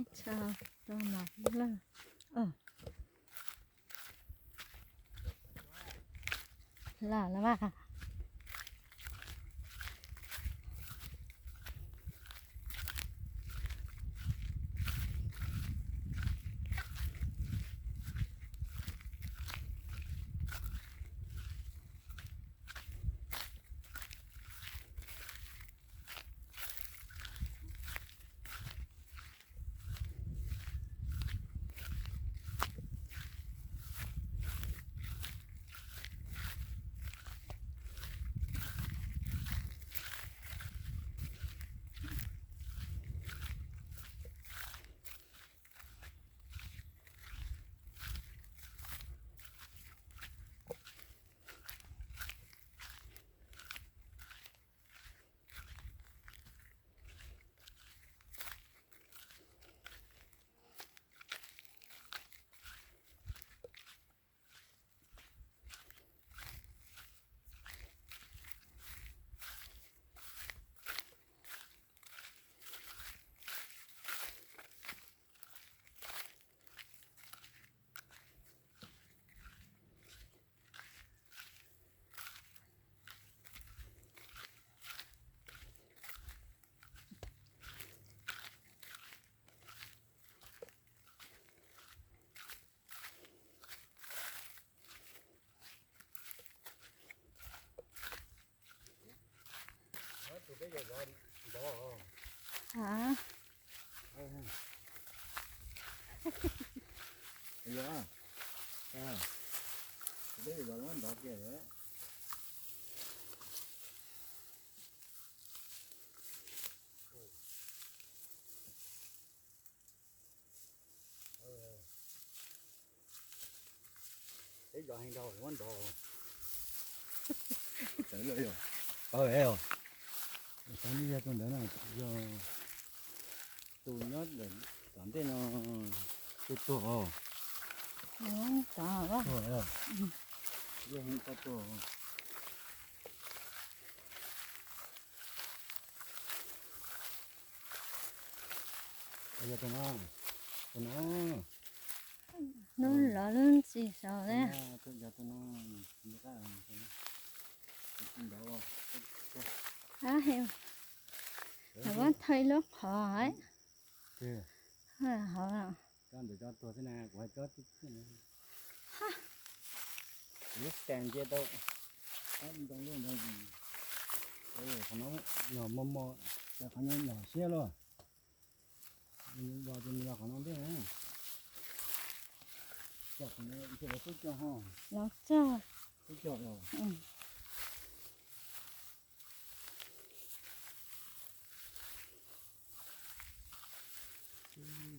Tso rau mov lawm. Los los mas. Tus peb yuav zov ntov. Yog, tus peb yuav zov muab ntov kiag lawm. Peb zov heev dhau muab ntov. Tawv lawm yog. Xyov yog tus ntawd na, yog tus nyob tom ntej no, tus tuag os. Tuag, yog heev tau tuag. Yog tus no, tus no. Lub lov lub ntxim saud ne. Ab, muab thawj lub qhov hauv. Lub tes nce tau. Qhov no yog mos mos, qhov no nyuam siab luaj. Los tus nws los qhov no ntej na. Los txog.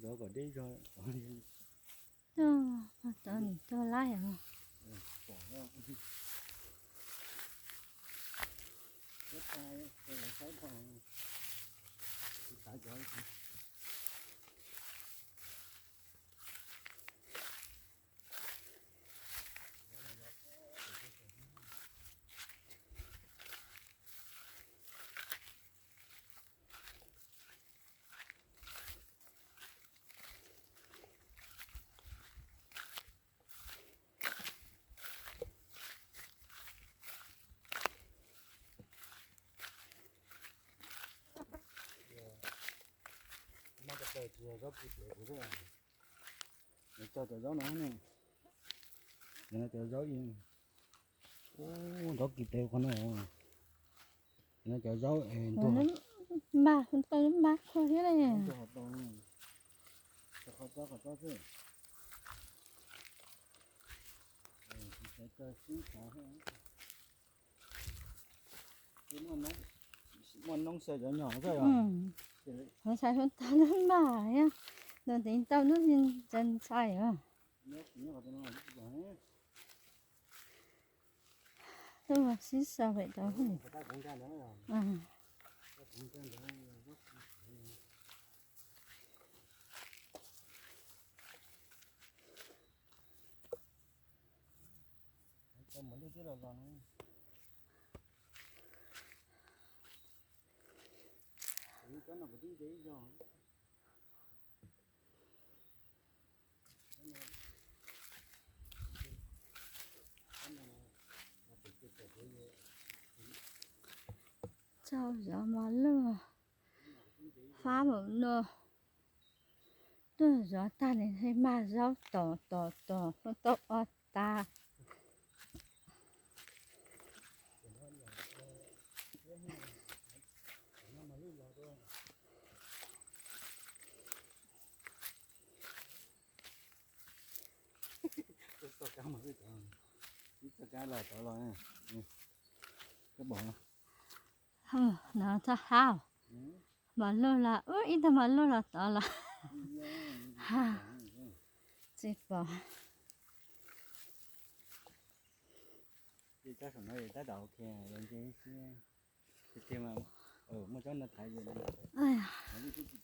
Zov kom deb zog. Tuaj, tuaj, tuaj laij os. Noj ko taw tsis yog zaub kis tes kuv xwb. Nws cog cov zaub no ne. Nws cov zaub, ub, zaub kis tes qhov no. Nws cov zaub es npaj, tau npaj kho thiab ne. Qhov tsob qhov tsob xwb. Muaj noob xyaw cov nyom xwb. Qhov xav xyov tau lub npaj thiab, ntawm ntev ntau lub ntxhais os. Tuaj sib sau pem tau. Cov mos lwj twb los los no. Cov no kuv twb nce ib zaug. Tau zov mos lwj fab npaum no, tuaj zov tag li thiaj mag zaub tom tom tom, tau ob tag. Txoj kab los tod los, kab pom. No txoj hab, mos lwj los, ib tug mos lwj los tod los. Tsis pom. Ces tab tom ok, tiag tiag mas, muaj tsob no thaiv ces